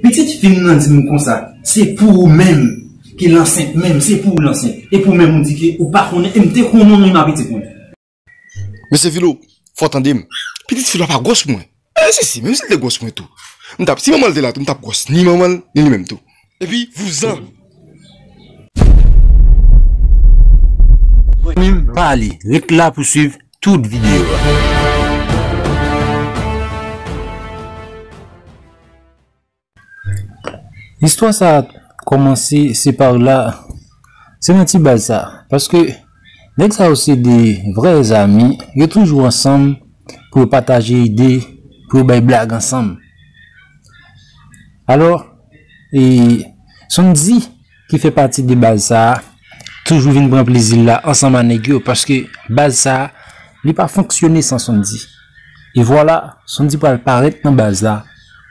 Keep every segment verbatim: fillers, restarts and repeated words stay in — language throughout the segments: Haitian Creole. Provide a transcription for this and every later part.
Pitit fi m nan di m konsa, se pou ou menm ki l ansent menm, se pou ou l ansent. Epi ou menm ou di ke ou pa konnen, e m te konnen w menm a pitit mwen. Mesye Filo, fò w tande m. Pitit fi la pa gwòs pou mwen. E si, si, menm si l te gwòs pou mwen tou. M t ap, si manman l te la tou, m t ap gwòs ni manman l, ni li menm tou. Epi, vouzan. Menm pale, ret la pou swiv tout videyo a. Istwa sa a kòmanse, se pa la, se nan ti baz sa. Paske nèg sa yo se de vrè zanmi, yo toujou ansanm pou yo pataje ide, pou yo bay blag ansanm. Alò, e, Sondy, ki fè pati de baz sa a, toujou vin pran plezi l la ansanm a nèg yo, paske baz sa a, li pa fonksyone san Sondy. E vwala, Sondy pral parèt nan baz la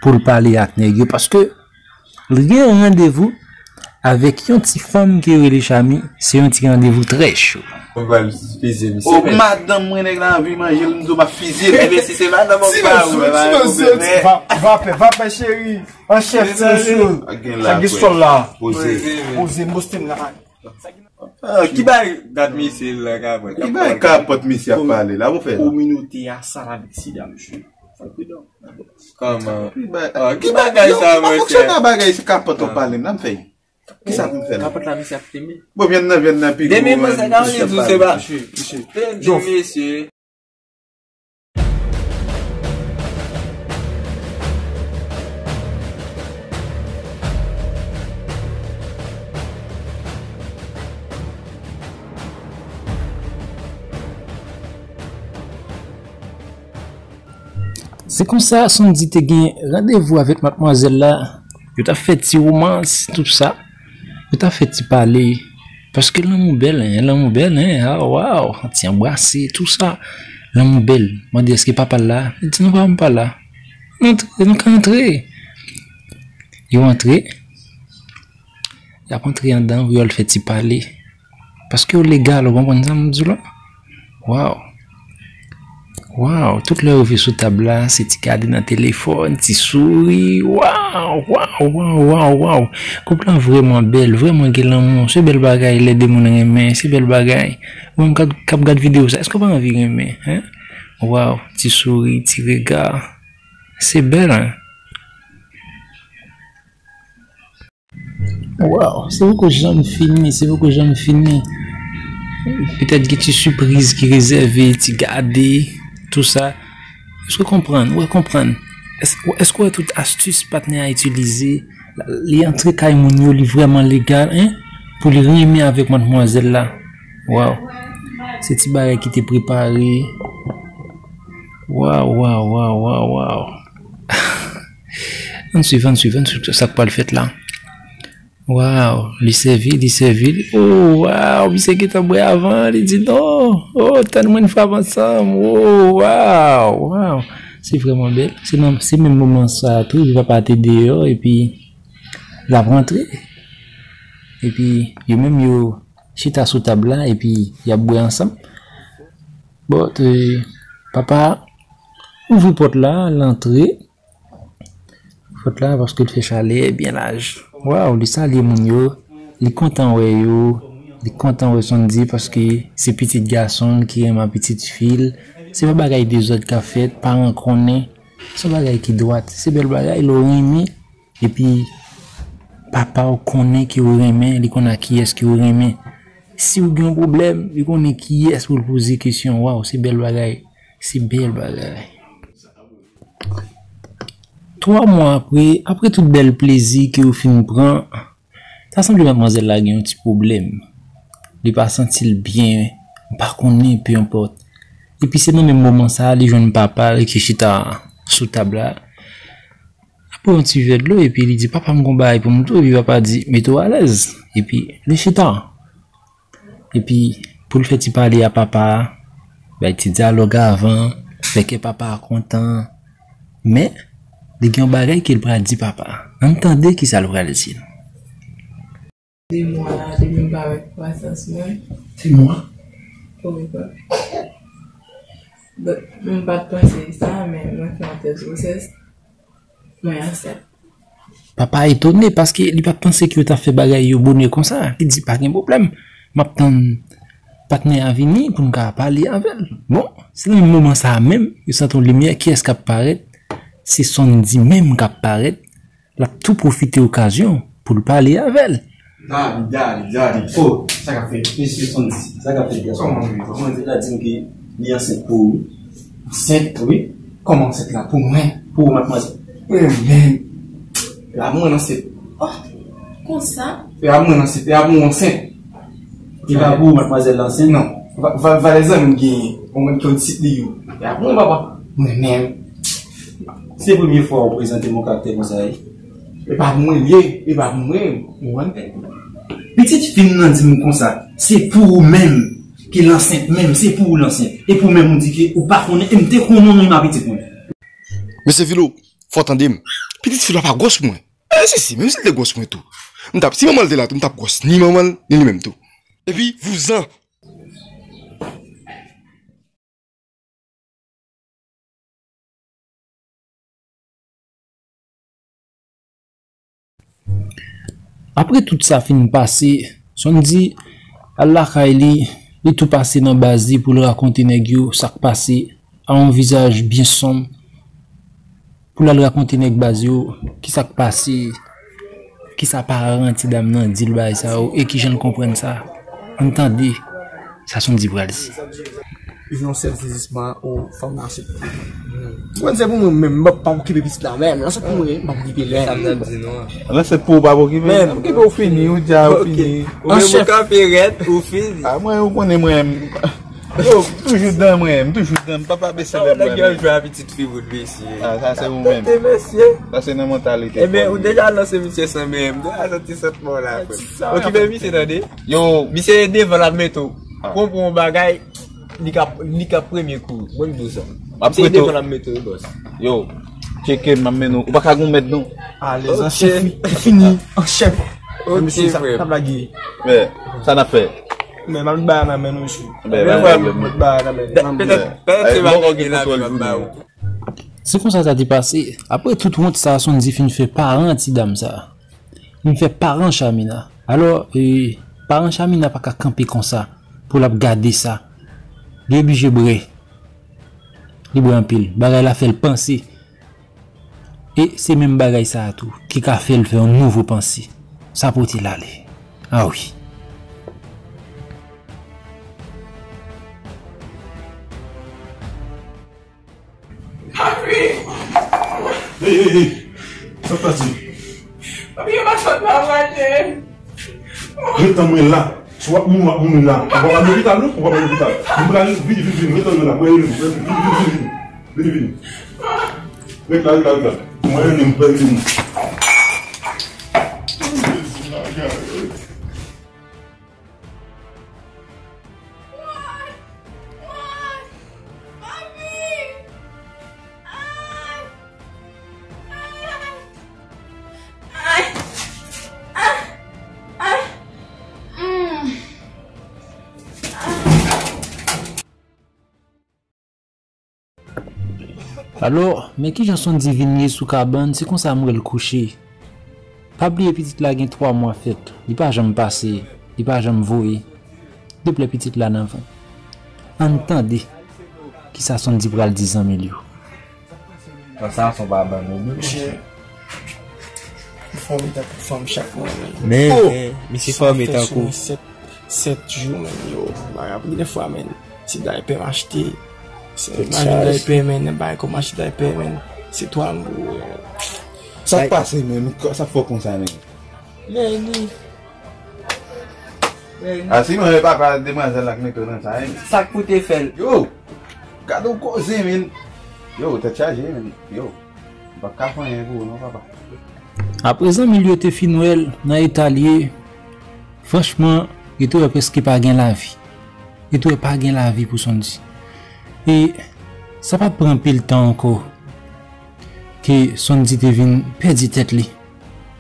pou l pale ak nèg yo, paske li gen yon randevou avèk yon ti fanm ki rele Chami, se yon ti randevou trè cho. Mwen pral fize misye. O, madanm mwen, nèg la anvi manje l, m di w m ap fize l, men si se madanm mwen, m pa wè, m pa wè. Vapè, vapè, cheri. An chèf, ti mesye. Sa gen sòl la. Poze. Poze, m poste m la. Ah, ki bay gad misye la, kapòt? Ki bay kapòt misye ap pale la, ou fè la? Kominote a sal avèk sida, mesye. Fò l pridan. Kòman? Ki bay, ah, ki bagay sa, mesye? Fonksyonè bagay se kapòt ou pale, nan fè. Kisa pou m fè la? Kapòt la, misye ap teme. Bon, vyann nan, vyann nan pi gwo. Demen, mesye, ka di tou se pa. Mesye, mesye. Mesye. Se konsa, Sondy te gen randevou avèk madmwazèl la. Yo t ap fè ti womans, tout sa. Yo t ap fè ti pale. Paske lanmou bèl, en, lanmou bèl, en, ah, waw, ti anbrase, tout sa. Lanmou bèl. Mande èske papa l la? Li di, "Non, papa m pa la." "Antre, nou ka antre." Yo antre. Y ap antre anndan pou y al fè ti pale. Paske yo legal, ou konprann sa m di w la? Waw. Waw, tout lè yo rive sou tab la, se ti gade nan telefòn, ti souri. Waw, waw, waw, waw, waw. Koup lan vrèman bèl, vrèman gen lanmou. Se bèl bagay lè de moun renmen, se bèl bagay. Ou menm k ap, k ap gad videyo sa, èske w pa anvi renmen, en? Waw, ti souri, ti rega. Se bèl, en? Waw, se poko janm fini, se poko janm fini. Petèt gen ti sipriz ki rezève, ti gade, tou sa. Èske w konprann? Ou wè konprann? Èske, èske w wè tout astis patnè a itilize? Li antre kay moun yo, li vrèman legal, en? Pou li renmen avèk madmwazèl la. Waw. Se ti bagay ki te prepare. Waw, waw, waw, waw, waw. Ann swiv, ann swiv, ann swiv sa k pral fèt la. Waw, li sèvi, li sèvi. Oh, waw, misye gentan bwè avan, li di non. Oh, tann mwen n frap ansanm. Oh, waw, waw. Se vrèman bèl. Se nan, se menm moman sa a tou, epi papa a te deyò, epi l ap rantre. Epi yo menm yo chita sou tab la, epi y ap bwè ansanm. Bon, te, papa a ouvri pòt la, l antre. Fòt la, paske l fè chalè byen laj. Waw, li salye moun yo, li kontan wè yo, li kontan wè Sondy paske se pitit gason l ki renmen pitit fi l. Se pa bagay dezòd k ap fèt, paran konnen. Se yon bagay ki dwat, se bèl bagay, lè w renmen, epi papa w konnen ke w renmen, li konn a kiyès ke w renmen. Si w gen yon pwoblèm, li konnen kiyès pou l poze kesyon. Waw, se bèl bagay, se bèl bagay. Twa mwa apre, apre tout bèl plezi ke yo fin pran, ta sanble madmwazèl la gen yon ti pwoblèm. Li pa santi l byen, m pa konnen, pe enpòt. Epi se nan menm moman sa a, li jwenn papa l ki chita sou tab la. Apre yon ti vè dlo, epi li di, "Papa, m gon bagay pou m di w," epi papa di, "Mete w alèz." Epi li chita. Epi, pou l fè ti pale a papa a, bay ti dyalòg avan, fè kè papa a kontan. Men, li gen yon bagay ke l pral di papa a. Ann tande kisa l pral di l. De mwa la, depi m pa wè kwasans mwen. De mwa? Wi, papi. Donk, m pa t panse sa, men mwen fè yon tès gwosès. Mwen ansent. papa etone paske li pa t panse ke yo t ap fè bagay yo bonè konsa. Li di, "Pa gen pwoblèm, m ap tann patnè a vini pou n ka pale avè l." Bon, se nan menm moman sa a menm, yo santi yon limyè, kiyès k ap parèt? Se Sondy menm k ap parèt. L ap tou pwofite okazyon pou l pale avè l. Dali, dali, dali. Oh, sa k ap fèt? Mesye Sondy, sa k ap fèt, gason? Kòman w ye? Kòman w ye? Manzè la di m ke li ansent pou ou. Ansent? Wi. Kòman ansent la? Pou mwen? Pou ou, madmwazèl? Mwen menm. E a mwen ansent. Oh, konsa? E a mwen ansent. E a mwen ansent. E pa pou ou, madmwazèl la ansent? Non. Va, va, valè zanmi m genyen. Ou menm ki yon disip li yo. E a mwen, papa. Mwen menm. Se premye fwa ou prezante m yon karaktè konsa, wi. E pa pou mwen l ye, e pa pou mwen, ou konprann? Pitit fi m nan di m konsa, se pou ou menm ke l ansent menm, se pou ou l ansent. E pou ou menm ou di ke ou pa konnen, e m te konnen w menm a pitit mwen. Mesye Filo, fò w tande m. Pitit fi la pa gwòs pou mwen. E si, si, menm si l te gwòs pou mwen tou. M t ap, si manman l te la tou, m t ap gwòs ni manman l, ni li menm tou. Epi, vouzan. Apre tout sa fin pase, Sondy al lakay li, li tou pase nan baz li pou l rakonte nèg yo sa k pase a yon vizaj byen sonm, pou l al rakonte nèg baz yo kisa k pase, kisa paran ti dam nan di l bagay sa yo, e kijan l konprann sa. Ann tande sa Sondy pral di. Jwenn yon sèl sezisman, o, fanm nan se pou mwen. Mwen, se pou mwen menm, m p ap okipe pitit la menm. Nan se pou mwen, m p ap okipe l menm. Sa m t ap di nou an. Nan se pou w p ap okipe. Menm. Okipe, ou fini, ou dja, ou fini. Ou menm, ou kanpe rèd, ou fini. A, mwen, ou konnen mwen. Yo, m toujou dan mwen, m toujou dan m, papa bese lè mwen. Nèg yo jwe a pitit fi bout mesye. A, sa se ou menm. Tande mesye. Sa se nan mantalite. Ebyen, ou deja lanse misye san menm. M deja santi santman w la, frè. Okipe misye, tande. Yo. Misye devan l ap mete w. Konprann yon bagay, li ka, li ka premye kou. Mwen m di w sa. Misye devan l ap mete w, bòs. Yo. Tcheke m, m ap mennen w. Ou pa ka gon mèt non. Alèz an chèf, li fini an chèf. Ok, frè. Sa pa blage. Men, sa n ap fè? Men, m ap bay nan men nou, mesye. Ben, ben, ben, ben. M ap bay nan men nou. Petèt, petèt se bagay gen lavi m ap ba ou. Se konsa sa te pase. Apre tout wont sa, Sondy fin fè paran ti dam sa. Li fè paran Chamina. Alò, e, paran Chamina pa ka kanpe konsa pou l ap gade sa. Li oblije bwè. Li bwè anpil. Bagay la fè l panse. E se menm bagay sa a tou ki ka fè l fè yon nouvo panse. Sa pote l ale. A wi. Papi! Hey, hey, hey! Sa k pase? Papi, yo pa sot la, mwen. Ret tann mwen la. Si w ap mouri, w ap mouri la. Ou p ap al lopital, non? Ou p ap al lopital. Vin, vin, vin, vin, ret tann mwen la. Mwen, vin, vin, vin, vin. Vin, vin. Ret la, ret la, ret la. Mwen, vin, mwen, vin. Alò, men kijan Sondy vin ye sou kabann, se konsa m wè l kouche. Pa bliye pitit la gen twa mwa fèt, li pa janm pase, li pa janm voye. Deplè pitit la nan vant. Ann tande kisa Sondy pral di zanmi l yo. Nan sa, son pa ban nou, non. Monchè, m fòme tankou fanm chak mwa, men. Men, men, misye fòme tankou. Sèt, sèt jou, men, yo. Bagay, pou gen fwa, men. Se daypè m achte. Se m achte daypè, men. Nan bagay kòm achte daypè, men. Se twal m pou. Sa k pase, men? Sa k fè w konsa, men? Leni. A si mwen, papa demwazèl la k mete w nan sa, men. Sa k pou te fè l? Yo! Gade w koze, men. Yo, tèt chaje, men. Yo. M p ap ka fè anyen pou ou non, papa. Apre zanmi l yo te fin wè l nan eta l ye, franchman, yo te wè prèske pa gen lavi. Yo te wè pa gen lavi pou Sondy. E sa pa t pran anpil tan ankò ke Sondy te vin pèdi tèt li,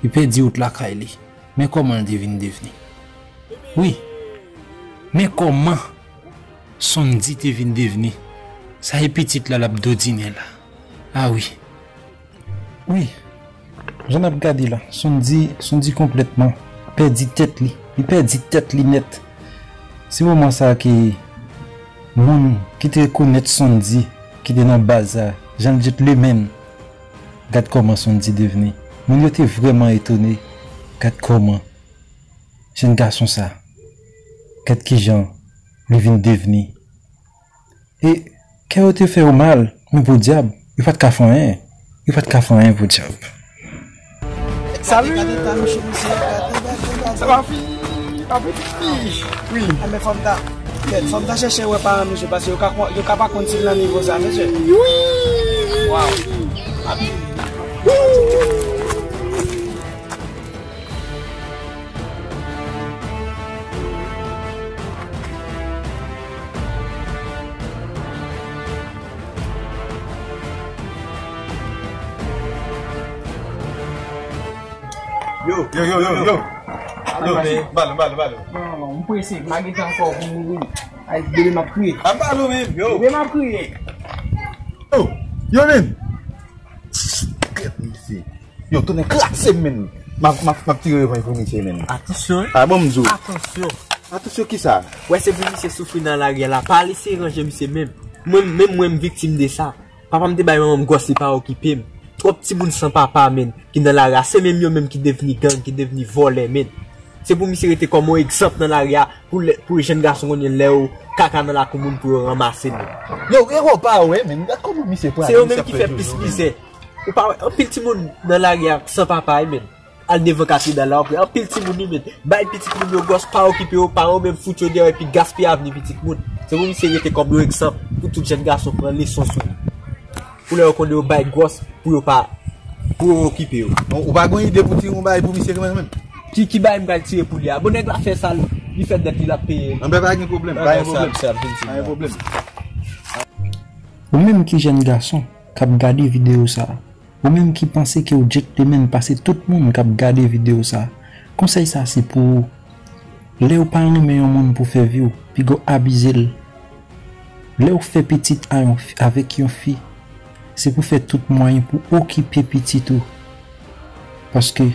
li pèdi wout lakay li. Men kòman l te vin devni. Wi, men kòman Sondy te vin devni. Sa e pitit la l ap dodinen la. A wi. Wi. Jan n ap gade la, Sondy, Sondy konplètman pèdi tèt li. Li pèdi tèt li nèt. Se moman sa a ke moun ki te rekonèt Sondy, ki te nan baz sa, jan l gentleman. Gad kòman Sondy devni. Moun yo te vrèman etone. Gad kòman jèn gason sa, gad kijan li vin devni. E kè yo te fè yo mal, men podyab, yo pa t ka fè anyen. Yo pa t ka fè anyen, podyab. Salut! Sa va fi? Apeti fi? Wi. Enben fò m ta, fò m ta chèche wè paran misye, paske yo ka, yo ka pa konn si l nan nivo sa, mesye. Wi! Waw! Yo, yo, yo, yo, yo. Yo, balo, balo, balo. Non, non, non, m prese, m pa gen tan ankò pou mouri. Ay, bebe m ap kriye. A balo menm, yo. Bebe m ap kriye. Yo, yo menm. Yo, tounen kraze m menm. M ap, m ap, m ap tire revanj pou misye menm. Atansyon. A bon m di w. Atansyon. Atansyon kisa? Wè se pou misye soufri nan lari a la. Pa lese ranje misye menm. Mwen menm mwen m viktim de sa. Papa m te bay manman m gwòs li pa okipe m. Twòp timoun san papa menm ki nan lari a. Se menm yo menm ki devni gang, ki devni vòlè menm. Se pou misye rete kòm yon egzanp nan lari a pou lè, pou jèn gason kounye lè yo kaka nan lakou moun pou yo ranmase l. Yo, ewo pa yo, wi, men gad kòman misye pral. Se yo menm ki fè plis mizè. Ou pa wè, anpil timoun nan lari a san papa, wi, men. Al devan katedral la, w ap wè anpil timoun, wi, men. Bay pitit moun yo gwòs, pa okipe yo, paran yo menm fout yo deyò epi gaspiye avni pitit moun. Se pou misye rete kòm yon egzanp pou tout jèn gason pran leson sou li. Pou lè yo konnen yo bay gwòs, pou yo pa, pou yo okipe yo. Bon, ou pa gon ide pou tire yon bagay pou misye kanmenm menm? Ki, ki bagay m pral tire pou li a? Bon, nèg la fè sa, li fè dèt li, l ap peye. Anben, pa gen pwoblèm, pa gen pwoblèm. Pa gen pwoblèm. Ou menm ki jèn gason k ap gade videyo sa a, ou menm ki panse ke w gentleman pase tout moun k ap gade videyo sa a, konsèy sa a se pou ou. Lè w pa renmen yon moun pou fè vi w, piga w abize l. Lè w fè pitit a yon fi, avèk yon fi, se pou fè tout mwayen pou okipe pitit ou. Paske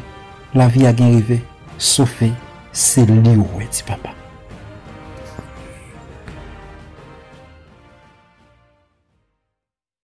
lavi a gen revè, sa w fè, se li w wè, ti papa.